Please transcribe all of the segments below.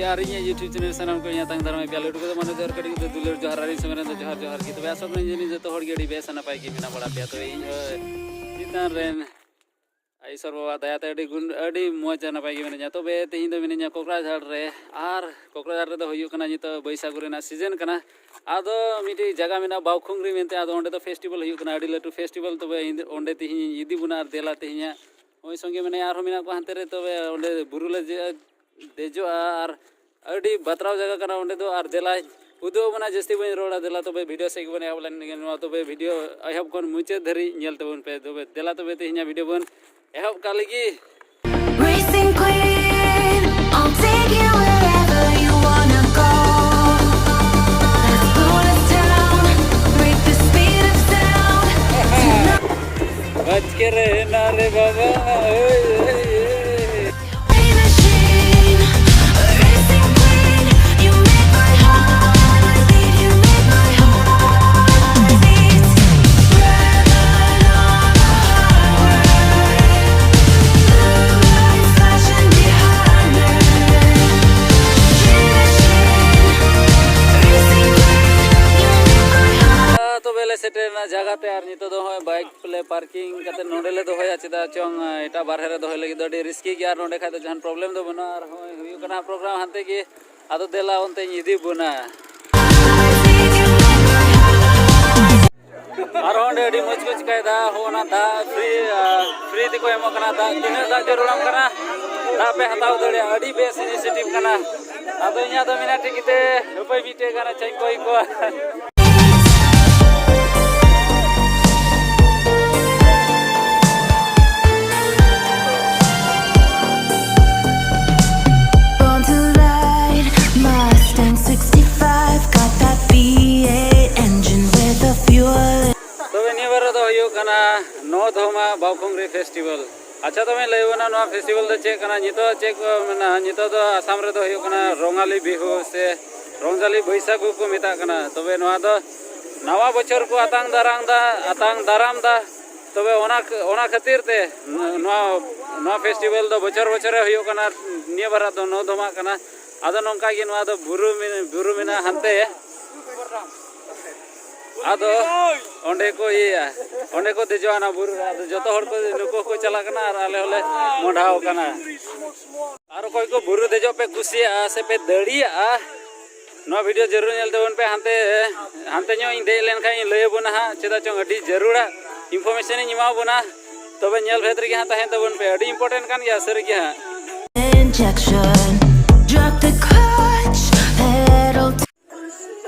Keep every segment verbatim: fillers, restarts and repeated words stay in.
ᱟᱨ ᱤᱧᱟᱹᱜ YouTube channel ᱥᱟᱱᱟᱢ ᱠᱚ ᱤᱧ ᱟᱛᱟᱝ ᱫᱟᱨᱟᱢᱮᱫ ᱯᱮᱭᱟ᱾ ᱞᱟᱹᱴᱩ ᱠᱚᱫᱚ ᱢᱟᱱᱮ ᱡᱚᱦᱟᱨ, ᱠᱟᱹᱴᱤᱡ ᱠᱚᱫᱚ ᱫᱩᱞᱟᱹᱲ ᱡᱚᱦᱟᱨ, ᱟᱨ ᱤᱧ ᱥᱚᱢᱚᱭ ᱨᱮᱱ ᱫᱚ ᱡᱚᱦᱟᱨ ᱡᱚᱦᱟᱨ ᱜᱮ᱾ ᱛᱚᱵᱮ ᱟᱥᱚᱜ ᱠᱟᱹᱱᱟᱹᱧ ᱡᱟᱹᱱᱤᱡ ᱡᱚᱛᱚ ᱦᱚᱲ ᱜᱮ ᱟᱹᱰᱤ ᱵᱮᱥ ᱱᱟᱯᱟᱭ ᱜᱮ ᱢᱮᱱᱟᱜ ᱵᱟᱲᱟ ᱯᱮᱭᱟ᱾ ᱛᱚᱵᱮ ᱤᱧ ᱦᱚᱸ ᱪᱮᱛᱟᱱ ᱨᱮᱱ ᱤᱥᱚᱨ ᱵᱟᱵᱟ ᱫᱟᱭᱟᱛᱮ ᱟᱹᱰᱤ ᱜᱩᱱ, ᱟᱹᱰᱤ ᱢᱚᱡᱽ ᱟᱨ ᱱᱟᱯᱟᱭ ᱜᱮ ᱢᱤᱱᱟᱹᱧᱟ᱾ ᱛᱚᱵᱮ ᱛᱮᱦᱮᱧ ᱫᱚ ᱢᱤᱱᱟᱹᱧᱟ ᱠᱚᱠᱨᱟᱡᱷᱟᱲ ᱨᱮ, ᱟᱨ ᱠᱚᱠᱨᱟᱡᱷᱟᱲ ᱨᱮᱫᱚ ᱦᱩᱭᱩᱜ ᱠᱟᱱᱟ ᱱᱤᱛᱚᱜ ᱵᱟᱹᱭᱥᱟᱹᱠᱷ ᱨᱮᱱᱟᱜ ᱥᱤᱡᱮᱱ ᱠᱟᱱᱟ᱾ ᱟᱫᱚ ᱢᱤᱫᱴᱤᱡ ᱡᱟᱭᱜᱟ ᱢᱮᱱᱟᱜᱼᱟ ᱵᱟᱣᱠᱷᱩᱝᱨᱤ ᱢᱮᱱᱛᱮ, ᱟᱫᱚ ᱚᱸᱰᱮ ᱫᱚ ᱯᱷᱮᱥᱴᱤᱵᱷᱮᱞ ᱦᱩᱭᱩᱜ ᱠᱟᱱᱟ, ᱟᱹᱰᱤ ᱞᱟᱹᱴᱩ ᱯᱷᱮᱥᱴᱤᱵᱷᱮᱞ᱾ ᱛᱚᱵᱮ ᱤᱧ ᱫᱚ ᱚᱸᱰᱮ ᱛᱮᱦᱮᱧ ᱤᱧ ᱤᱫᱤ ᱵᱚᱱᱟ ᱟᱨ ᱫᱮᱞᱟ ᱛᱮᱦᱮᱧᱟᱜ ᱱᱚᱜᱼᱚᱭ ᱥᱚᱸᱜᱮ ᱢᱮᱱᱟᱭᱟ, ᱟᱨᱦᱚᱸ ᱢᱮᱱᱟᱜ ᱠᱚᱣᱟ ᱦᱟᱱᱛᱮ ᱨᱮ᱾ ᱛᱚᱵᱮ ᱚᱸᱰᱮ ᱵᱩᱨᱩ ᱞᱮ ᱫᱮᱡᱚᱜᱼᱟ ᱟᱨ ᱟᱹᱰᱤ ᱵᱟᱛᱨᱟᱣ ᱡᱟᱭᱜᱟ ᱠᱟᱱᱟ ᱚᱸᱰᱮ ᱫᱚ᱾ ᱟᱨ ᱫᱮᱞᱟᱧ ᱩᱫᱩᱜ ᱟᱵᱚᱱᱟ, ᱡᱟᱹᱥᱛᱤ ᱵᱟᱹᱧ ᱨᱚᱲᱟ, ᱫᱮᱞᱟ ᱛᱚᱵᱮ ᱵᱷᱤᱰᱤᱭᱳ ᱥᱮᱫ ᱜᱮᱵᱚᱱ ᱮᱦᱚᱵ ᱞᱮᱱ ᱜᱮ᱾ ᱱᱚᱣᱟ ᱛᱚᱵᱮ ᱵᱷᱤᱰᱤᱭᱳ ᱮᱦᱚᱵ ᱠᱷᱚᱱ ᱢᱩᱪᱟᱹᱫ ᱫᱷᱟᱹᱨᱤᱡ ᱧᱮᱞ ᱛᱟᱵᱚᱱ ᱯᱮ᱾ ᱛᱚᱵᱮ ᱫᱮᱞᱟ ᱛᱚᱵᱮ ᱛᱮᱦᱮᱧᱟᱜ ᱵᱷᱤᱰᱤᱭᱳ ᱵᱚᱱ ᱮᱦᱚᱵ ᱠᱟᱜ ᱞᱮᱜᱮ᱾ Racing Queen, I'll take you wherever you wanna go. Let's slow this down, break the speed of sound. बच के रहना रे बाबा, ओए, ओए, ओए। Machine, racing queen, you make my heart beat, you make my heart beat. Rebel on the highway, blue lights flashing behind me. Machine, racing queen, you make my heart ᱛᱚᱵᱮ ᱞᱮ ᱥᱮᱴᱮᱨ ᱮᱱᱟ ᱡᱟᱭᱜᱟ ᱛᱮ, ᱟᱨ ᱱᱤᱛᱚᱜ ᱫᱚ ᱦᱚᱸᱜᱼᱚᱭ ᱵᱟᱭᱤᱠ ᱞᱮ ᱯᱟᱨᱠᱤᱝ ᱠᱟᱛᱮ ᱱᱚᱸᱰᱮ ᱞᱮ ᱫᱚᱦᱚᱭᱟ, ᱪᱮᱫᱟᱜ ᱪᱚᱝ ᱮᱴᱟᱜ ᱵᱟᱨᱦᱮ ᱨᱮ ᱫᱚᱦᱚᱭ ᱞᱟᱹᱜᱤᱫ ᱫᱚ ᱟᱹᱰᱤ ᱨᱤᱥᱠᱤ ᱜᱮᱭᱟ᱾ ᱟᱨ ᱱᱚᱸᱰᱮ ᱠᱷᱟᱡ ᱫᱚ ᱡᱟᱦᱟᱱ ᱯᱨᱚᱵᱞᱮᱢ ᱫᱚ ᱵᱟᱹᱱᱩᱜᱼᱟ᱾ ᱟᱨ ᱦᱚᱸᱜᱼᱚᱭ ᱦᱩᱭᱩᱜ ᱠᱟᱱᱟ ᱯᱨᱳᱜᱨᱟᱢ ᱦᱟᱱᱛᱮ ᱜᱮ, ᱟᱫᱚ ᱫᱮᱞᱟ ᱚᱱᱛᱮᱧ ᱤᱫᱤ ᱵᱚᱱᱟ᱾ ᱟᱨᱦᱚᱸ ᱚᱸᱰᱮ ᱟᱹᱰᱤ ᱢᱚᱡᱽ ᱠᱚ ᱪᱤᱠᱟᱹᱭᱮᱫᱟ, ᱦᱚᱸᱜᱼᱚ ᱱᱟ ᱫᱟᱜ ᱯᱷᱨᱤ, ᱯᱷᱨᱤ ᱛᱮᱠᱚ ᱮᱢᱚᱜ ᱠᱟᱱᱟ᱾ ᱫᱟᱜ ᱛᱤᱱᱟᱹᱜ ᱫᱟᱜ ᱡᱟᱹᱨᱩᱲᱟᱢ ᱠᱟᱱᱟ, ᱫᱟᱜ ᱯᱮ ᱦᱟᱛᱟᱣ ᱫᱟᱲᱮᱭᱟᱜᱼᱟ᱾ ᱟᱹᱰᱤ ᱵᱮᱥ ᱤᱱᱤᱥᱤᱭᱮᱴᱤᱵᱷ ᱠᱟᱱᱟ᱾ ᱟᱫᱚ ᱤᱧᱟᱹᱜ ᱫᱚ ᱢᱮᱱᱟᱜ ᱴᱷᱤᱠ ᱜᱮᱛᱮ, ᱦᱟᱹᱯᱟᱹᱭ ᱢᱤᱫᱴᱮᱡ ᱜᱟᱱ ᱟᱪᱪᱷᱟᱧ ᱠᱚᱭ ᱠᱚᱣᱟ᱾ Born to ride, Mustang sixty-five, got that V eight engine with a fuel. ᱛᱚᱵᱮ ᱱᱤᱭᱟᱹ ᱵᱟᱨ ᱫᱚ ᱦᱩᱭᱩᱜ ᱠᱟᱱᱟ ᱱᱚ ᱫᱷᱚᱢᱟ ᱵᱟᱣᱠᱷᱩᱝᱨᱤ ᱯᱷᱮᱥᱴᱤᱵᱷᱮᱞ᱾ ᱟᱪᱪᱷᱟ, ᱛᱚᱵᱮᱧ ᱞᱟᱹᱭ ᱟᱵᱚᱱᱟ ᱱᱚᱣᱟ ᱯᱷᱮᱥᱴᱤᱵᱷᱮᱞ ᱫᱚ ᱪᱮᱫ ᱠᱟᱱᱟ, ᱱᱤᱛᱚᱜ ᱪᱮᱫ ᱠᱚ ᱢᱮᱱᱟ᱾ ᱱᱤᱛᱚᱜ ᱫᱚ ᱟᱥᱟᱢ ᱨᱮᱫᱚ ᱦᱩᱭᱩᱜ ᱠᱟᱱᱟ ᱨᱚᱝᱟᱞᱤ ᱵᱤᱦᱩ ᱥᱮ ᱨᱚᱝᱡᱟᱞᱤ ᱵᱟᱹᱭᱥᱟᱹᱠᱷ ᱠᱚ ᱢᱮᱛᱟᱜ ᱠᱟᱱᱟ᱾ ᱛᱚᱵᱮ ᱱᱚᱣᱟ ᱫᱚ ᱱᱟᱣᱟ ᱵᱚᱪᱷᱚᱨ ᱠᱚ ᱟᱛᱟᱝ ᱫᱟᱨᱟᱢ ᱫᱟ, ᱟᱛᱟᱝ ᱫᱟᱨᱟᱢ ᱫᱟ᱾ ᱛᱚᱵᱮ ᱚᱱᱟ, ᱚᱱᱟ ᱠᱷᱟᱹᱛᱤᱨ ᱛᱮ ᱱᱚᱣᱟ, ᱱᱚᱣᱟ ᱯᱷᱮᱥᱴᱤᱵᱷᱮᱞ ᱫᱚ ᱵᱚᱪᱷᱚᱨ ᱵᱚᱪᱷᱚᱨᱮ ᱦᱩᱭᱩᱜ ᱠᱟᱱᱟ᱾ ᱱᱤᱭᱟᱹ ᱵᱟᱨᱟᱜ ᱫᱚ ᱱᱚ ᱫᱷᱚᱢᱟᱜ ᱠᱟᱱᱟ᱾ ᱟᱫᱚ ᱱᱚᱝᱠᱟ ᱜᱮ ᱱᱚᱣᱟ ᱫᱚ ᱵᱩᱨᱩ ᱢᱮ-, ᱵᱩᱨᱩ ᱢᱮᱱᱟᱜᱼᱟ ᱦᱟᱱᱛᱮ᱾ ᱟᱫᱚ ᱚᱸᱰᱮ ᱠᱚ ᱤᱭᱟᱹᱭᱟ, ᱚᱸᱰᱮ ᱠᱚ ᱫᱮᱡᱚᱜᱼᱟ ᱚᱱᱟ ᱵᱩᱨᱩ ᱨᱮ᱾ ᱟᱫᱚ ᱡᱚᱛᱚ ᱦᱚᱲ ᱠᱚ, ᱱᱩᱠᱩ ᱦᱚᱸᱠᱚ ᱪᱟᱞᱟᱜ ᱠᱟᱱᱟ ᱟᱨ ᱟᱞᱮ ᱦᱚᱸᱞᱮ ᱢᱚᱰᱷᱟᱣ ᱠᱟᱱᱟ᱾ ᱟᱨ ᱚᱠᱚᱭ ᱠᱚ ᱵᱩᱨᱩ ᱫᱮᱡᱚᱜ ᱯᱮ ᱠᱩᱥᱤᱭᱟᱜᱼᱟ ᱥᱮ ᱯᱮ ᱫᱟᱲᱮᱭᱟᱜᱼᱟ, ᱱᱚᱣᱟ video ᱡᱟᱹᱨᱩᱲ ᱧᱮᱞ ᱛᱟᱵᱚᱱ ᱯᱮ᱾ ᱦᱟᱱᱛᱮ, ᱦᱟᱱᱛᱮ ᱧᱚᱜ ᱤᱧ ᱫᱮᱡ ᱞᱮᱱᱠᱷᱟᱱ ᱤᱧ ᱞᱟᱹᱭ ᱟᱵᱚᱱᱟ ᱦᱟᱸᱜ, ᱪᱮᱫᱟᱜ ᱪᱚᱝ ᱟᱹᱰᱤ ᱡᱟᱹᱨᱩᱲᱟ information ᱤᱧ ᱮᱢᱟ ᱵᱚᱱᱟ᱾ ᱛᱚᱵᱮ ᱧᱮᱞ ᱵᱷᱮᱫ ᱨᱮᱜᱮ ᱦᱟᱸᱜ ᱛᱟᱦᱮᱱ ᱛᱟᱵᱚᱱ ᱯᱮ, ᱟᱹᱰᱤ important ᱠᱟᱱ ᱜᱮᱭᱟ ᱥᱟᱹᱨᱤ ᱜᱮ ᱦᱟᱸᱜ᱾ Injection, drop the clutch, pedal.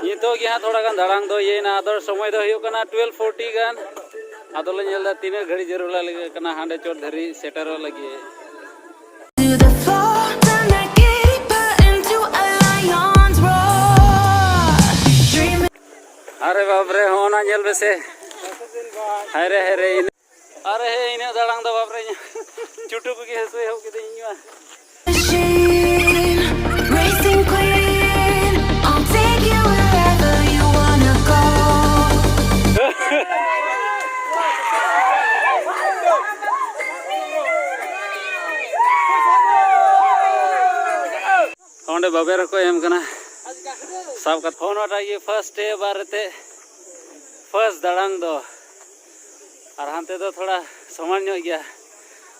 ᱱᱤᱛᱚᱜ ᱜᱮ ᱦᱟᱸᱜ ᱛᱷᱚᱲᱟ ᱜᱟᱱ ᱫᱟᱲᱟᱝ ᱫᱚ ᱤᱭᱟᱹᱭᱮᱱᱟ, ᱟᱫᱚ ᱥᱚᱢᱚᱭ ᱫᱚ ᱦᱩᱭᱩᱜ ᱠᱟᱱᱟ twelve forty ᱜᱟᱱ᱾ ᱟᱫᱚ ᱞᱮ ᱧᱮᱞ ᱮᱫᱟ ᱛᱤᱱᱟᱹᱜ ᱜᱷᱟᱹᱲᱤᱡ ᱡᱟᱹᱨᱩᱲ ᱞᱟᱜᱟᱜ ᱠᱟᱱᱟ ᱦᱟᱸᱰᱮ ᱪᱚᱴ ᱫᱷᱟᱹᱨᱤᱡ ᱥᱮᱴᱮᱨᱚᱜ ᱞᱟᱹᱜᱤᱫ᱾ To the floor, turn that kitty butt into a lion's roar. Dreaming. ᱟᱨᱮ ᱵᱟᱯ ᱨᱮ, ᱦᱚᱸᱜᱼᱚ ᱱᱟ ᱧᱮᱞ ᱢᱮᱥᱮ᱾ ᱦᱟᱭ ᱨᱮ, ᱦᱟᱭ ᱨᱮ, ᱤᱱᱟᱹ-, ᱟᱨᱮ ᱦᱮ, ᱤᱱᱟᱹᱜ ᱫᱟᱲᱟᱝ ᱫᱚ ᱵᱟᱯ ᱨᱮ, ᱤᱧᱟᱹᱜ ᱪᱩᱴᱩ ᱠᱚᱜᱮ ᱦᱟᱹᱥᱩᱭ ᱮᱦᱚᱵ ᱠᱮᱫᱟᱹᱧ ᱤᱧ ᱢᱟ᱾ Machine, racing queen, I'll take you wherever you wanna go. ᱚᱸᱰᱮ ᱵᱟᱵᱮᱨ ᱦᱚᱸᱠᱚ ᱮᱢ ᱠᱟᱱᱟ᱾ ᱥᱟᱵ ᱠᱟᱛᱮ ᱦᱚᱸ ᱱᱚᱣᱟᱴᱟᱜ ᱜᱮ first step ᱟᱨ ᱮᱱᱛᱮ first ᱫᱟᱲᱟᱝ ᱫᱚ᱾ ᱟᱨ ᱦᱟᱱᱛᱮ ᱫᱚ ᱛᱷᱚᱲᱟ ᱥᱚᱢᱟᱱ ᱧᱚᱜ ᱜᱮᱭᱟ᱾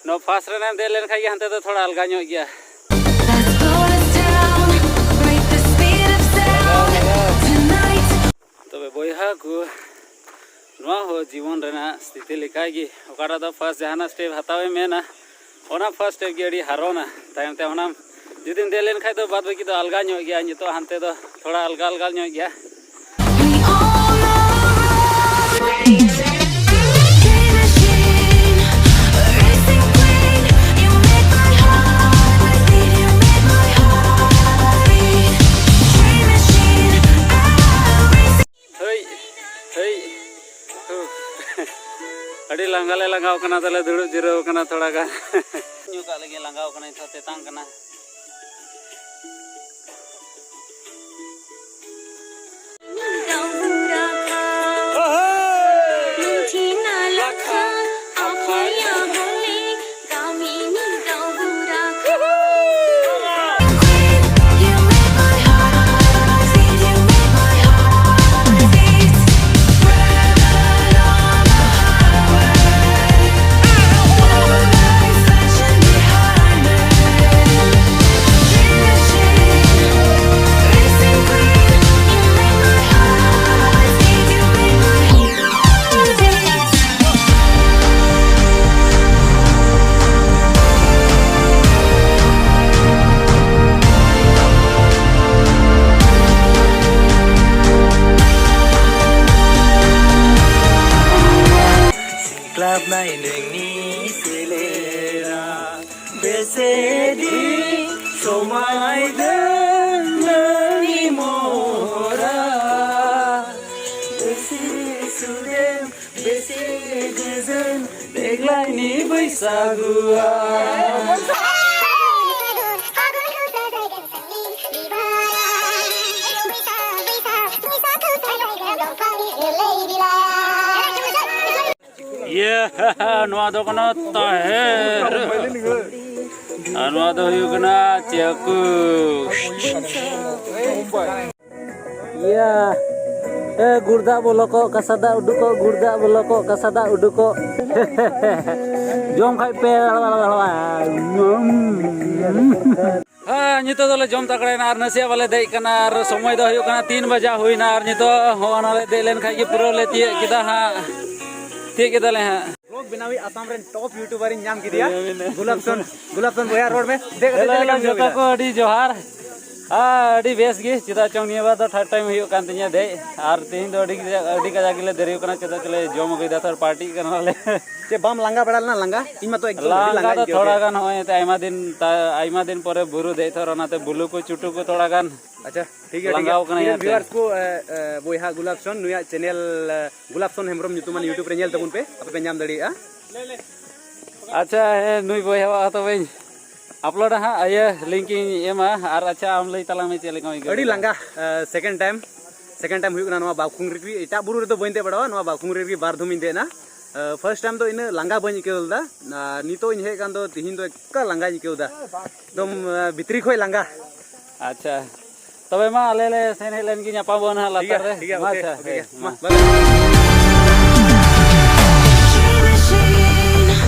ᱱᱚᱣᱟ first ᱨᱮᱱᱟᱜ ᱮᱢ ᱫᱮᱡ ᱞᱮᱱᱠᱷᱟᱱ ᱜᱮ ᱦᱟᱱᱛᱮ ᱫᱚ ᱛᱷᱚᱲᱟ ᱟᱞᱜᱟ ᱧᱚᱜ ᱜᱮᱭᱟ᱾ Let's slow this down, break the speed of sound tonight. ᱛᱚᱵᱮ ᱵᱚᱭᱦᱟ ᱠᱚ, ᱱᱚᱣᱟ ᱦᱚᱸ ᱡᱤᱵᱚᱱ ᱨᱮᱱᱟᱜ ᱥᱛᱷᱤᱛᱤ ᱞᱮᱠᱟᱜᱮ, ᱚᱠᱟᱴᱟᱜ ᱫᱚ first ᱡᱟᱦᱟᱱᱟᱜ step ᱦᱟᱛᱟᱣ ᱮᱢ ᱢᱮᱱᱟ, ᱚᱱᱟ first step ᱜᱮ ᱟᱹᱰᱤ ᱦᱟᱨᱚᱱᱟ᱾ ᱛᱟᱭᱚᱢ ᱛᱮ ᱚᱱᱟ ᱡᱩᱫᱤᱢ ᱫᱮᱡ ᱞᱮᱱᱠᱷᱟᱡ ᱫᱚ ᱵᱟᱫ ᱵᱟᱹᱠᱤ ᱫᱚ ᱟᱞᱜᱟ ᱧᱚᱜ ᱜᱮᱭᱟ᱾ ᱱᱤᱛᱚᱜ ᱦᱟᱱᱛᱮ ᱫᱚ ᱛᱷᱚᱲᱟ ᱟᱞᱜᱟ ᱟᱞᱜᱟ ᱧᱚᱜ ᱜᱮᱭᱟ᱾ We all know. Dream machine, racing queen, you make my heart beat, you make my heart beat. Dream machine, I'm racing. ᱦᱟᱹᱭ, ᱦᱟᱹᱭ, ᱦᱩ᱾ ᱟᱹᱰᱤ ᱞᱟᱸᱜᱟ ᱞᱮ ᱞᱟᱸᱜᱟᱣ ᱠᱟᱱᱟ, ᱛᱟᱦᱞᱮ ᱫᱩᱲᱩᱵ ᱡᱤᱨᱟᱹᱣ ᱠᱟᱱᱟ ᱛᱷᱚᱲᱟ ᱜᱟᱱ᱾ ᱧᱩ ᱠᱟᱜ ᱞᱟᱹᱜᱤᱫ ᱞᱟᱸᱜᱟᱣ ᱠᱟᱱᱟᱧ, ᱛᱷᱚᱲᱟ ᱛᱮᱛᱟᱝ ᱠᱟᱱᱟ᱾ ᱱᱚᱝᱱᱤ ᱥᱮᱞᱮᱨᱟ ᱵᱮᱥᱮᱫᱤ ᱥᱚᱢᱟᱭ ᱫᱟᱹᱱᱟᱹᱱᱤ ᱢᱚᱨᱟ ᱵᱮᱥᱮ ᱥᱩᱫᱮᱢ ᱵᱮᱥᱮ ᱜᱩᱡᱟᱹᱱ ᱵᱮᱜᱽᱞᱟᱭᱱᱤ ᱵᱟᱹᱭᱥᱟᱜᱩᱟ᱾ ᱤᱭᱟᱹ, ᱱᱚᱣᱟ ᱫᱚ ᱠᱟᱱᱟ ᱛᱟᱦᱮᱨ᱾ ᱟᱨ ᱱᱚᱣᱟ ᱫᱚ ᱦᱩᱭᱩᱜ ᱠᱟᱱᱟ ᱪᱟᱹᱠᱩ᱾ ᱤᱭᱟᱹ, ᱮ, ᱜᱩᱲ ᱫᱟᱜ ᱵᱚᱞᱚ ᱠᱚᱜ, ᱠᱟᱥᱟ ᱫᱟᱜ ᱩᱰᱩᱠᱚᱜ, ᱜᱩᱲ ᱫᱟᱜ ᱵᱚᱞᱚ ᱠᱚᱜ, ᱠᱟᱥᱟ ᱫᱟᱜ ᱩᱰᱩᱠᱚᱜ᱾ ᱡᱚᱢ ᱠᱷᱟᱡ ᱯᱮ᱾ ᱦᱮᱸ, ᱱᱤᱛᱚᱜ ᱫᱚᱞᱮ ᱡᱚᱢ ᱛᱟᱠᱲᱟᱭᱮᱱᱟ ᱟᱨ ᱱᱟᱥᱮᱭᱟᱜ ᱵᱟᱞᱮ ᱫᱮᱡ ᱠᱟᱱᱟ ᱟᱨ ᱥᱚᱢᱚᱭ ᱫᱚ ᱦᱩᱭᱩᱜ ᱠᱟᱱᱟ ᱛᱤᱱ ᱵᱟᱡᱟ ᱦᱩᱭᱱᱟ ᱟᱨ ᱱᱤᱛᱚᱜ ᱦᱚᱸ ᱚᱱᱟ ᱞᱮ ᱫᱮᱡ ᱞᱮᱱ ᱠᱷᱟᱡ ᱜᱮ ᱯᱩᱨᱟᱹ ᱞᱮ ᱛᱤᱭᱟᱹᱜ ᱠᱮᱫᱟ ᱦᱟᱸᱜ, ᱛᱤᱭᱟᱹᱜ ᱠᱮᱫᱟᱞᱮ ᱦᱟᱸᱜ᱾ ᱵᱞᱚᱜ ᱵᱮᱱᱟᱣᱤᱡ ᱟᱥᱟᱢ ᱨᱮᱱ ᱴᱚᱯ ᱭᱩᱴᱩᱵᱟᱨ ᱤᱧ ᱧᱟᱢ ᱠᱮᱫᱮᱭᱟ᱾ ᱦᱮᱸ, ᱢᱮᱱᱟᱜ᱾ ᱜᱩᱞᱟᱵ ᱥᱚᱱ, ᱜᱩᱞᱟᱵ ᱥᱚᱱ ᱵᱚᱭᱦᱟ, ᱨᱚᱲ ᱢᱮ᱾ ᱫᱮᱡ ᱠᱟᱛᱮ ᱦᱮᱞᱳ, ᱪᱮᱫ ᱞᱮᱠᱟᱢ ᱡᱚᱛᱚ ᱵᱩᱡᱷᱟᱹᱣ ᱠᱚ ᱠᱮᱫᱟ? ᱟᱹᱰᱤ ᱡᱚᱦᱟᱨ᱾ ᱟᱨ ᱟᱹᱰᱤ ᱵᱮᱥ ᱜᱮ, ᱪᱮᱫᱟᱜ ᱪᱚᱝ ᱱᱤᱭᱟᱹ ᱵᱟᱨ ᱫᱚ ᱛᱷᱟᱨᱰ ᱴᱟᱭᱤᱢ ᱦᱩᱭᱩᱜ ᱠᱟᱱ ᱛᱤᱧᱟᱹ ᱫᱮᱡ, ᱟᱨ ᱛᱮᱦᱮᱧ ᱫᱚ ᱟᱹᱰᱤ, ᱟᱹᱰᱤ ᱠᱟᱡᱟᱠ ᱜᱮᱞᱮ ᱫᱮᱨᱤ ᱠᱟᱱᱟ, ᱪᱮᱫᱟᱜ ᱪᱚᱞᱮ ᱡᱚᱢ ᱟᱹᱜᱩᱭᱮᱫᱟ ᱛᱚ, ᱯᱟᱨᱴᱤᱜ ᱠᱟᱱᱟᱞᱮ᱾ ᱪᱮᱫ ᱵᱟᱢ ᱞᱟᱸᱜᱟ ᱵᱟᱲᱟ ᱞᱮᱱᱟ? ᱞᱟᱸᱜᱟ? ᱤᱧ ᱢᱟᱛᱚ ᱮᱠᱫᱚᱢ ᱟᱹᱰᱤ ᱞᱟᱸᱜᱟ ᱞᱟᱸᱜᱟ ᱫᱚ ᱟᱹᱭᱠᱟᱹᱣ ᱛᱷᱚᱲᱟ ᱠᱮᱫ᱾ ᱜᱟᱱ ᱦᱚᱸᱜᱼᱚᱭ ᱮᱱᱛᱮ ᱟᱭᱢᱟ ᱫᱤᱱ ᱛᱟ-, ᱟᱭᱢᱟ ᱫᱤᱱ ᱯᱚᱨᱮ ᱵᱩᱨᱩ ᱫᱮᱡ ᱛᱷᱚᱨ, ᱚᱱᱟᱛᱮ ᱵᱩᱞᱩ ᱠᱚ ᱪᱩᱴᱩ ᱠᱚ ᱛᱷᱚᱲᱟ ᱜᱟᱱ ᱟᱪᱪᱷᱟ, ᱴᱷᱤᱠ ᱜᱮᱭᱟ, ᱴᱷᱤᱠ ᱞᱟᱸᱜᱟᱣ ᱜᱮᱭᱟ᱾ ᱠᱟᱱᱟᱧ ᱤᱧ ᱨᱮᱱ ᱟᱨ ᱪᱮᱫ᱾ ᱵᱷᱤᱭᱩᱣᱟᱨᱥ ᱠᱚ, ᱮ, ᱮ, ᱵᱚᱭᱦᱟ ᱜᱩᱞᱟᱵ ᱥᱚᱱ, ᱱᱩᱭᱟᱜ ᱪᱮᱱᱮᱞ, ᱮ, ᱜᱩᱞᱟᱵ ᱥᱚᱱ ᱦᱮᱢᱵᱨᱚᱢ ᱧᱩᱛᱩᱢᱟᱱ YouTube ᱨᱮ ᱧᱮᱞ ᱛᱟᱵᱚᱱ ᱯᱮ, ᱟᱯᱮ ᱯᱮ ᱧᱟᱢ ᱫᱟᱲᱮᱭᱟᱜᱼᱟ᱾ ᱟᱪᱪᱷᱟ, ᱦᱮᱸ, ᱱᱩᱭ ᱵᱚᱭᱦᱟᱣᱟᱜ ᱦᱚᱸ ᱛᱚᱵᱮᱧ ᱟᱯᱞᱳᱰᱟ ᱦᱟᱸᱜ, ᱤᱭᱟᱹ, ᱞᱤᱝᱠ ᱤᱧ ᱮᱢᱟ᱾ ᱟᱨ ᱟᱪᱪᱷᱟ, ᱟᱢ ᱞᱟᱹᱭ ᱛᱟᱞᱟᱝ ᱢᱮ ᱪᱮᱫ ᱞᱮᱠᱟᱢ ᱟᱹᱭᱠᱟᱹᱣ ᱟᱹᱰᱤ ᱠᱮᱫᱟ? ᱞᱟᱸᱜᱟ, ᱮ, ᱥᱮᱠᱮᱱᱰ ᱴᱟᱭᱤᱢ, ᱥᱮᱠᱮᱱᱰ ᱴᱟᱭᱤᱢ ᱦᱩᱭᱩᱜ ᱠᱟᱱᱟ ᱱᱚᱣᱟ ᱵᱟᱠᱷᱩᱝ ᱨᱮᱜᱮ᱾ ᱮᱴᱟᱜ ᱵᱩᱨᱩ ᱨᱮᱫᱚ ᱵᱟᱹᱧ ᱫᱮᱡ ᱵᱟᱲᱟᱣᱟ, ᱱᱚᱣᱟ ᱵᱟᱠᱷᱩᱝ ᱨᱮᱜᱮ ᱵᱟᱨ ᱫᱷᱚᱢ ᱤᱧ ᱫᱮᱡ ᱮᱱᱟ᱾ ᱮ, ᱯᱷᱟᱨᱥᱴ ᱴᱟᱭᱤᱢ ᱫᱚ ᱤᱱᱟᱹᱜ ᱞᱟᱸᱜᱟ ᱵᱟᱹᱧ ᱟᱹᱭᱠᱟᱹᱣ ᱞᱮᱫᱟ, ᱟᱨ ᱱᱤᱛᱚᱜ ᱤᱧ ᱦᱮᱡ ᱟᱠᱟᱱ ᱫᱚ ᱛᱤᱦᱤᱧ ᱫᱚ ᱮᱠᱟᱞ ᱞᱟᱸᱜᱟᱧ ᱟᱹᱭᱠᱟᱹᱣ ᱮᱫᱟ᱾ ᱮᱠᱫᱚᱢ, ᱮ, ᱵᱷᱤᱛᱨᱤ ᱠᱷᱚᱡ ᱞᱟᱸᱜᱟ᱾ ᱟᱪᱪᱷᱟ, ᱛᱚᱵᱮ ᱢᱟ ᱟᱞᱮ ᱞᱮ ᱥᱮᱱ ᱦᱮᱡ ᱞᱮᱱ ᱜᱮ, ᱧᱟᱯᱟᱢ ᱵᱚᱱ ᱦᱟᱸᱜ ᱴᱷᱤᱠ ᱞᱟᱛᱟᱨ ᱜᱮᱭᱟ, ᱨᱮ᱾ ᱴᱷᱤᱠ ᱜᱮᱭᱟ, ᱢᱟ ᱳᱠᱮ, ᱟᱪᱪᱷᱟ, ᱳᱠᱮ, ᱦᱮᱸ, ᱜᱮᱭᱟ᱾ ᱢᱟ᱾ ᱢᱟ, ᱵᱟᱭ ᱵᱟᱭ᱾ Machine,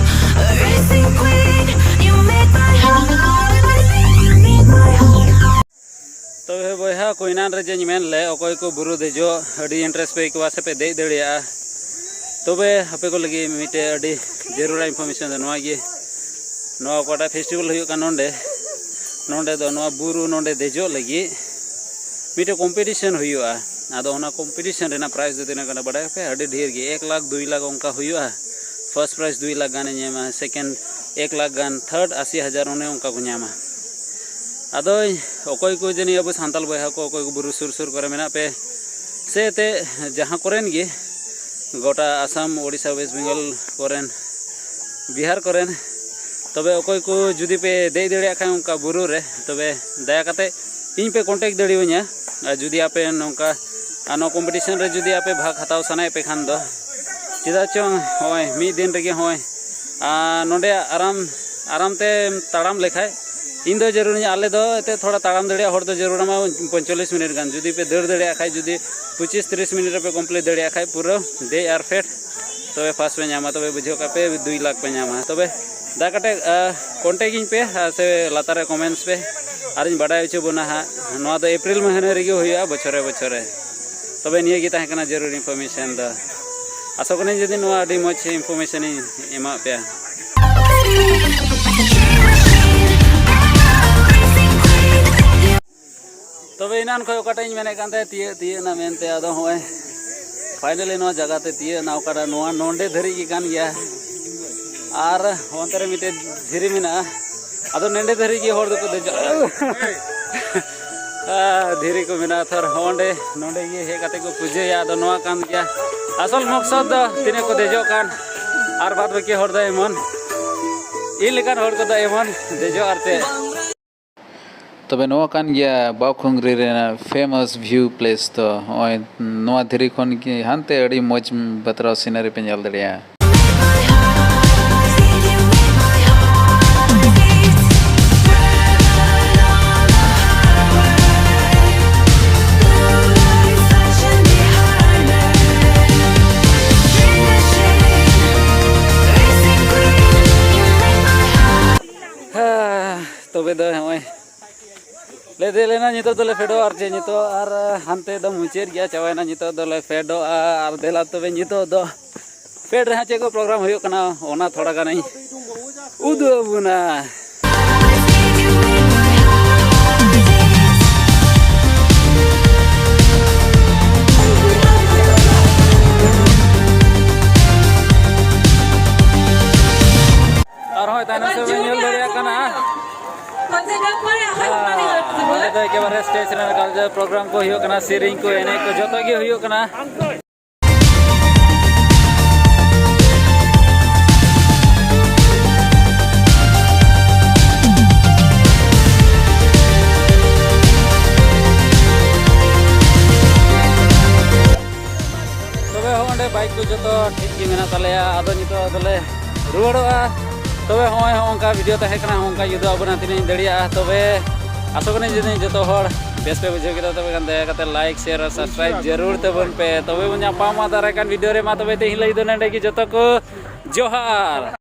racing queen, you make my heart, you make my heart. ᱛᱚᱵᱮ ᱵᱚᱭᱦᱟ ᱠᱚ, ᱮᱱᱟᱱ ᱨᱮ ᱡᱮᱧ ᱢᱮᱱ ᱞᱮ, ᱚᱠᱚᱭ ᱠᱚ ᱵᱩᱨᱩ ᱫᱮᱡᱚᱜ ᱟᱹᱰᱤ ᱤᱱᱴᱟᱨᱮᱥᱴ ᱯᱮ ᱟᱹᱭᱠᱟᱹᱣᱟ ᱥᱮ ᱯᱮ ᱫᱮᱡ ᱫᱟᱲᱮᱭᱟᱜᱼᱟ, ᱛᱚᱵᱮ ᱟᱯᱮ ᱠᱚ ᱞᱟᱹᱜᱤᱫ ᱢᱤᱫᱴᱮᱡ ᱟᱹᱰᱤ ᱡᱟᱹᱨᱩᱲᱟ ᱤᱱᱯᱷᱚᱨᱢᱮᱥᱚᱱ ᱫᱚ ᱱᱚᱣᱟ ᱜᱮ, ᱱᱚᱣᱟ ᱚᱠᱟᱴᱟᱜ ᱯᱷᱮᱥᱴᱤᱵᱷᱮᱞ ᱦᱩᱭᱩᱜ ᱠᱟᱱ ᱱᱚᱰᱮ, ᱱᱚᱰᱮ ᱫᱚ ᱱᱚᱣᱟ ᱵᱩᱨᱩ ᱱᱚᱰᱮ ᱫᱮᱡᱚᱜ ᱞᱟᱹᱜᱤᱫ ᱢᱤᱫᱴᱮᱡ ᱠᱚᱢᱯᱤᱴᱤᱥᱚᱱ ᱦᱩᱭᱩᱜᱼᱟ᱾ ᱟᱫᱚ ᱚᱱᱟ ᱠᱚᱢᱯᱤᱴᱤᱥᱚᱱ ᱨᱮᱱᱟᱜ ᱯᱨᱟᱭᱤᱡᱽ ᱫᱚ ᱛᱤᱱᱟᱹᱜ ᱠᱟᱱᱟ ᱵᱟᱰᱟᱭ ᱟᱯᱮ? ᱟᱹᱰᱤ ᱰᱷᱮᱨ ᱜᱮ, ᱮᱠ ᱞᱟᱠᱷ, ᱫᱩᱭ ᱞᱟᱠᱷ ᱚᱱᱠᱟ ᱦᱩᱭᱩᱜᱼᱟ᱾ ᱯᱷᱟᱥᱴ ᱯᱨᱟᱭᱤᱡᱽ ᱫᱩᱭ ᱞᱟᱠᱷ ᱜᱟᱱᱮ ᱧᱟᱢᱟ, ᱥᱮᱠᱮᱱᱰ ᱮᱠ ᱞᱟᱠᱷ ᱜᱟᱱ, ᱛᱷᱟᱨᱰ ᱟᱥᱤ ᱦᱟᱡᱟᱨ, ᱚᱱᱮ ᱚᱱᱠᱟ ᱠᱚ ᱧᱟᱢᱟ᱾ ᱟᱫᱚ ᱚᱠᱚᱭ ᱠᱚ ᱡᱟᱹᱱᱤᱡ ᱟᱵᱚ ᱥᱟᱱᱛᱟᱲ ᱵᱚᱭᱦᱟ ᱠᱚ, ᱚᱠᱚᱭ ᱠᱚ ᱵᱩᱨᱩ ᱥᱩᱨ ᱥᱩᱨ ᱠᱚᱨᱮ ᱢᱮᱱᱟᱜ ᱯᱮ, ᱥᱮ ᱮᱱᱛᱮᱫ ᱡᱟᱦᱟᱸ ᱠᱚᱨᱮᱱ ᱜᱮ, ᱜᱚᱴᱟ ᱟᱥᱟᱢ, ᱳᱰᱤᱥᱟ, ᱳᱭᱮᱥᱴ ᱵᱮᱝᱜᱚᱞ ᱠᱚᱨᱮᱱ, ᱵᱤᱦᱟᱨ ᱠᱚᱨᱮᱱ, ᱛᱚᱵᱮ ᱚᱠᱚᱭ ᱠᱚ ᱡᱩᱫᱤ ᱯᱮ ᱫᱮᱡ ᱫᱟᱲᱮᱭᱟᱜ ᱠᱷᱟᱱ ᱚᱱᱠᱟ ᱵᱩᱨᱩ ᱨᱮ, ᱛᱚᱵᱮ ᱫᱟᱭᱟ ᱠᱟᱛᱮ ᱤᱧ ᱯᱮ ᱠᱚᱱᱴᱮᱠᱴ ᱫᱟᱲᱮᱭᱟᱹᱧᱟ᱾ ᱟᱨ ᱡᱩᱫᱤ ᱟᱯᱮ ᱱᱚᱝᱠᱟ, ᱟᱨ ᱱᱚᱣᱟ ᱠᱚᱢᱯᱤᱴᱤᱥᱚᱱ ᱨᱮ ᱡᱩᱫᱤ ᱟᱯᱮ ᱵᱷᱟᱜᱽ ᱦᱟᱛᱟᱣ ᱥᱟᱱᱟᱭᱮᱫ ᱯᱮ ᱠᱷᱟᱱ ᱫᱚ, ᱪᱮᱫᱟᱜ ᱪᱚᱝ ᱱᱚᱜᱼᱚᱭ ᱢᱤᱫ ᱫᱤᱱ ᱨᱮᱜᱮ ᱱᱚᱜᱼᱚᱭ, ᱟᱨ ᱱᱚᱰᱮ ᱟᱨᱟᱢ, ᱟᱨᱟᱢ ᱛᱮᱢ ᱛᱟᱲᱟᱢ ᱞᱮᱠᱷᱟᱡ, ᱤᱧ ᱫᱚ ᱡᱟᱹᱨᱩᱲᱤᱧᱟ, ᱟᱞᱮ ᱫᱚ ᱮᱱᱛᱮᱫ ᱛᱷᱚᱲᱟ ᱛᱟᱲᱟᱢ ᱫᱟᱲᱮᱭᱟᱜ ᱦᱚᱲ ᱫᱚ ᱡᱟᱹᱨᱩᱲ ᱟᱢᱟ ᱯᱚᱸᱭᱛᱟᱞᱞᱤᱥ ᱢᱤᱱᱤᱴ ᱜᱟᱱ᱾ ᱡᱩᱫᱤ ᱯᱮ ᱫᱟᱹᱲ ᱫᱟᱲᱮᱭᱟᱜ ᱠᱷᱟᱡ, ᱡᱩᱫᱤ ᱯᱚᱸᱪᱤᱥ ᱛᱤᱨᱤᱥ ᱢᱤᱱᱤᱴ ᱨᱮᱯᱮ ᱠᱚᱢᱯᱞᱤᱴ ᱫᱟᱲᱮᱭᱟᱜ ᱠᱷᱟᱡ, ᱯᱩᱨᱟᱹ ᱫᱮᱡ ᱟᱨ ᱯᱷᱮᱰ, ᱛᱚᱵᱮ ᱯᱷᱟᱥᱴ ᱯᱮ ᱧᱟᱢᱟ, ᱛᱚᱵᱮ ᱵᱩᱡᱷᱟᱹᱣ ᱠᱟᱜ ᱯᱮ ᱫᱩᱭ ᱞᱟᱠᱷ ᱯᱮ ᱧᱟᱢᱟ᱾ ᱛᱚᱵᱮ ᱫᱟᱭᱟ ᱠᱟᱛᱮ, ᱟ, ᱠᱚᱱᱴᱮᱠᱴ ᱤᱧ ᱯᱮ, ᱟ, ᱥᱮ ᱞᱟᱛᱟᱨ ᱨᱮ ᱠᱚᱢᱮᱱᱴᱥ ᱯᱮ, ᱟᱨᱤᱧ ᱵᱟᱰᱟᱭ ᱦᱚᱪᱚ ᱵᱚᱱᱟ ᱦᱟᱸᱜ᱾ ᱱᱚᱣᱟ ᱫᱚ ᱮᱯᱨᱤᱞ ᱢᱟᱹᱦᱱᱟᱹ ᱨᱮᱜᱮ ᱦᱩᱭᱩᱜᱼᱟ, ᱵᱚᱪᱷᱚᱨᱮ ᱵᱚᱪᱷᱚᱨᱮ᱾ ᱛᱚᱵᱮ ᱱᱤᱭᱟᱹ ᱜᱮ ᱛᱟᱦᱮᱸ ᱠᱟᱱᱟ ᱡᱟᱹᱨᱩᱲ ᱤᱱᱯᱷᱚᱨᱢᱮᱥᱚᱱ ᱫᱚ᱾ ᱟᱥᱚᱜ ᱠᱟᱹᱱᱟᱹᱧ ᱡᱩᱫᱤ ᱱᱚᱣᱟ ᱟᱹᱰᱤ ᱢᱚᱡᱽ ᱤᱱᱯᱷᱚᱨᱢᱮᱥᱚᱱ ᱤᱧ ᱮᱢᱟᱜ ᱯᱮᱭᱟ᱾ ᱛᱚᱵᱮ ᱮᱱᱟᱱ ᱠᱷᱚᱱ ᱚᱠᱟᱴᱟᱜ ᱤᱧ ᱢᱮᱱᱮᱫ ᱠᱟᱱ ᱛᱟᱦᱮᱸᱫ, ᱛᱤᱭᱟᱹᱜ, ᱛᱤᱭᱟᱹᱜ ᱮᱱᱟ ᱢᱮᱱᱛᱮ, ᱟᱫᱚ ᱦᱚᱸᱜᱼᱚᱭ ᱯᱷᱟᱭᱱᱟᱞᱤ ᱱᱚᱣᱟ ᱡᱟᱭᱜᱟ ᱛᱮ ᱛᱤᱭᱟᱹᱜ ᱮᱱᱟ, ᱚᱠᱟᱴᱟᱜ ᱱᱚᱣᱟ ᱱᱚᱰᱮ ᱫᱷᱟᱹᱨᱤᱡ ᱜᱮ ᱠᱟᱱ ᱜᱮᱭᱟ᱾ ᱟᱨ ᱚᱱᱛᱮ ᱨᱮ ᱢᱤᱫᱴᱮᱡ ᱫᱷᱤᱨᱤ ᱢᱮᱱᱟᱜᱼᱟ, ᱟᱫᱚ ᱱᱚᱰᱮ ᱫᱷᱟᱹᱨᱤᱡ ᱜᱮ ᱦᱚᱲ ᱫᱚᱠᱚ ᱫᱮᱡᱚᱜᱼᱟ᱾ ᱟᱨ ᱫᱷᱤᱨᱤ ᱠᱚ ᱢᱮᱱᱟᱜᱼᱟ, ᱛᱷᱚᱨ ᱚᱸᱰᱮ, ᱱᱚᱰᱮ ᱜᱮ ᱦᱮᱡ ᱠᱟᱛᱮ ᱠᱚ ᱯᱩᱡᱟᱹᱭᱟ᱾ ᱟᱫᱚ ᱱᱚᱣᱟ ᱠᱟᱱ ᱜᱮᱭᱟ ᱟᱥᱚᱞ ᱢᱚᱠᱥᱚᱫ ᱫᱚ, ᱛᱤᱱᱟᱹᱜ ᱠᱚ ᱫᱮᱡᱚᱜ ᱠᱟᱱ ᱟᱨ ᱵᱟᱫ ᱵᱟᱹᱠᱤ ᱦᱚᱲ ᱫᱚ ᱮᱢᱚᱱ, ᱤᱧ ᱞᱮᱠᱟᱱ ᱦᱚᱲ ᱠᱚᱫᱚ ᱮᱢᱚᱱ ᱫᱮᱡᱚᱜ ᱟᱨ ᱪᱮᱫ᱾ ᱛᱚᱵᱮ ᱱᱚᱣᱟ ᱠᱟᱱ ᱜᱮᱭᱟ ᱵᱟᱣᱠᱷᱩᱝᱨᱤ ᱨᱮᱱᱟᱜ ᱯᱷᱮᱢᱟᱥ ᱵᱷᱤᱭᱩ ᱯᱞᱮᱥ ᱫᱚ᱾ ᱱᱚᱜᱼᱚᱭ ᱱᱚᱣᱟ ᱫᱷᱤᱨᱤ ᱠᱷᱚᱱ ᱜᱮ ᱦᱟᱱᱛᱮ ᱟᱹᱰᱤ ᱢᱚᱡᱽ ᱵᱟᱛᱨᱟᱣ ᱥᱤᱱᱟᱨᱤ ᱯᱮ ᱧᱮᱞ ᱫᱟᱲᱮᱭᱟᱜᱼᱟ᱾ ᱦᱮᱸ, ᱛᱚᱵᱮ ᱫᱚ ᱱᱚᱜᱼᱚᱭ ᱞᱮ ᱫᱮᱡ ᱞᱮᱱᱟ, ᱱᱤᱛᱚᱜ ᱫᱚᱞᱮ ᱯᱷᱮᱰᱚᱜᱼᱟ᱾ ᱟᱨ ᱪᱮᱫ ᱱᱤᱛᱚᱜ ᱟᱨ ᱦᱟᱱᱛᱮ ᱫᱚ ᱢᱩᱪᱟᱹᱫ ᱜᱮᱭᱟ, ᱪᱟᱵᱟᱭᱮᱱᱟ᱾ ᱱᱤᱛᱚᱜ ᱫᱚᱞᱮ ᱯᱷᱮᱰᱚᱜᱼᱟ᱾ ᱟᱨ ᱫᱮᱞᱟ ᱛᱚᱵᱮ ᱱᱤᱛᱚᱜ ᱫᱚ ᱯᱷᱮᱰ ᱨᱮᱦᱟᱸᱜ ᱪᱮᱫ ᱠᱚ ᱯᱨᱳᱜᱨᱟᱢ ᱦᱩᱭᱩᱜ ᱠᱟᱱᱟ, ᱚᱱᱟ ᱛᱷᱚᱲᱟ ᱜᱟᱱᱤᱧ ᱩᱫᱩᱜ ᱟᱵᱚᱱᱟ᱾ culture program ᱠᱚ ᱦᱩᱭᱩᱜ ᱠᱟᱱᱟ, ᱥᱮᱨᱮᱧ ᱠᱚ, ᱮᱱᱮᱡ ᱠᱚ, ᱡᱚᱛᱚ ᱜᱮ ᱦᱩᱭᱩᱜ ᱠᱟᱱᱟ᱾ ᱛᱚᱵᱮ ᱦᱚᱸ ᱚᱸᱰᱮ bike ᱠᱚ ᱡᱚᱛᱚ ᱴᱷᱤᱠ ᱜᱮ ᱢᱮᱱᱟᱜ ᱛᱟᱞᱮᱭᱟ᱾ ᱟᱫᱚ ᱱᱤᱛᱚᱜ ᱫᱚᱞᱮ ᱨᱩᱣᱟᱹᱲᱚᱜᱼᱟ᱾ ᱛᱚᱵᱮ ᱦᱚᱸᱜᱼᱚᱭ ᱦᱚᱸ ᱚᱱᱠᱟ video ᱛᱟᱦᱮᱸ ᱠᱟᱱᱟ, ᱚᱱᱠᱟ ᱩᱫᱩᱜ ᱟᱵᱚᱱᱟ ᱛᱤᱱᱟᱹᱜ ᱤᱧ ᱫᱟᱲᱮᱭᱟᱜᱼᱟ᱾ ᱛᱚᱵᱮ ᱟᱥᱚᱜ ᱠᱟᱹᱱᱟᱹᱧ ᱡᱮ ᱡᱚᱛᱚ ᱦᱚᱲ ᱵᱮᱥ ᱯᱮ ᱵᱩᱡᱷᱟᱹᱣ ᱠᱮᱫᱟ᱾ ᱛᱚᱵᱮ ᱠᱷᱟᱱ ᱫᱟᱭᱟ ᱠᱟᱛᱮ like, share ᱟᱨ subscribe ᱡᱟᱹᱨᱩᱲ ᱛᱟᱵᱚᱱ ᱯᱮ᱾ ᱛᱚᱵᱮ ᱵᱚᱱ ᱧᱟᱯᱟᱢᱟ ᱫᱟᱨᱟᱭ ᱠᱟᱱ video ᱨᱮ᱾ ᱢᱟ ᱛᱚᱵᱮ ᱛᱮᱦᱮᱧ ᱞᱟᱹᱜᱤᱫ ᱫᱚ ᱱᱚᱸᱰᱮ ᱜᱮ, ᱡᱚᱛᱚ ᱠᱚ ᱡᱚᱦᱟᱨ᱾